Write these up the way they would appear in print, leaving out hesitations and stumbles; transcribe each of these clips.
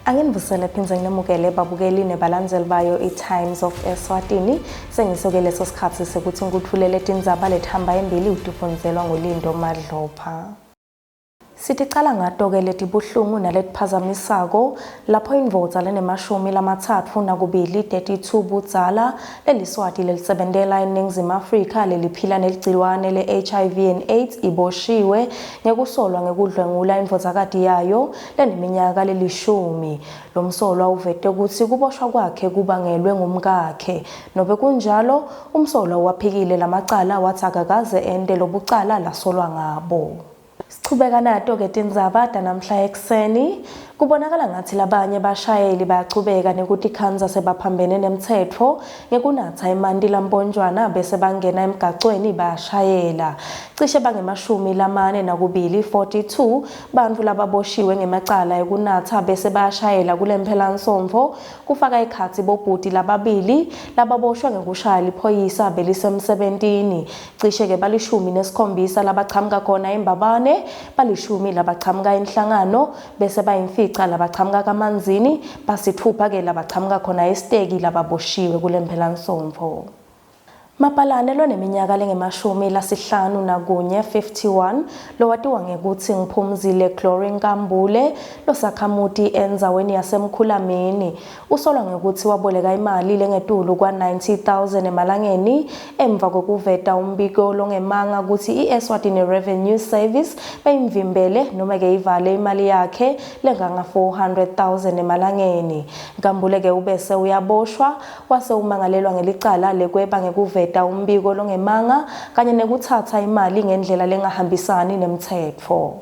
Anginivusele phindze nginemukele babukeli nebalandzeli bayo i-Times of Eswatini. Sengisuke leso sikhatsi sekuthi ngikutfulele tindzaba letihamba embili utifundzelwa nguLindo Madlopha. Siticala ngato-ke letibuhlungu naletiphazamisako lapho indvodza lenemashumi 32, 32 budzala leliSwati lelisebentela eNingizimu Afrika leliphila neligciwane le-HIV and AIDS iboshiwe ngekusolwa ngekudlwengula indvodzakati yayo leneminyaka lelishumi. Lomsolwa uvete kutsi kuboshwa kwakhe kubangelwe ngumkakhe. Nobe kunjalo, umsolwa uwaphikile lamacala watsi akakaze ente lobucala lasolwa ngabo. Sichubeka nato-ke tindzaba tanamhla ekuseni. Kubonakala ngathi labanye bashayeli bayachubeka nekutikhandza sebaphambene nemtsetfo ngekunatsa emanti lampontjwana bese bangena emgacweni bayashayela. Cishe bangemashumi 42, 42, bantfu lababoshiwe ngemacala ekunatsa bese bayashayela kulemphelansontfo, kufaka ekhatsi bobhuti lababili lababoshwe ngekushaya liphoyisa belisemsebentini. Cishe-ke balishumi nesikhombisa labachamuka khona eMbabane, balishumi labachamuka eNhlangano, bese bayimfica labachamuka kaManzini, basithupha-ke labachamuka khona eSiteki lababoshiwe kulemphelansontfo. Mabhalane loneminyaka lengemashumi 51, 51, lowatiwa ngekutsi Ngiphumzile Glory Nkambule, losakhamuti endzaweni yaseMkhulamini, usolwa ngekutsi waboleka imali lengetulu kwa-90 000 emalangeni emva kwekuveta umbiko longemanga kutsi i-Eswatini Revenue Service beyimvimbele noma-ke ivale imali yakhe lenganga-400 000 emalangeni. Nkambule-ke ubese uyaboshwa wase umangalelwa ngelicala lekweba ngekuveta umbiko longemanga kanye nekutsatsa imali ngendlela lengahambisani nemtsetfo.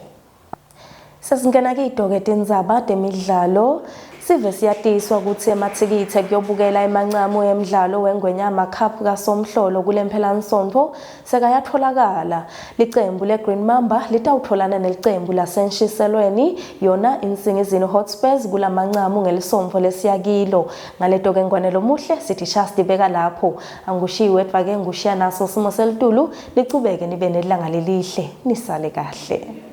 Sesingena kito-ke tindzaba temidlalo. Sive siyatiswa kutsi emathikithi ekuyobukela emancamu emdlalo weNgwenyama Cup kaSomhlolo kulemphelansontfo sekayatfolakala. Licembu le-Green Mamba litawutfolana nelicembu laseNshiselweni yona iNsingizini Hotspurs kulamancamu ngelisontfo lesiyakilo. Ngaleto-ke Ngwane Lomuhle sithi shasti beka lapho. Angushiyi wedvwa-ke ngushiya naso simo selitulu, nichubeke nibe nelanga lelihle, nisale kahle.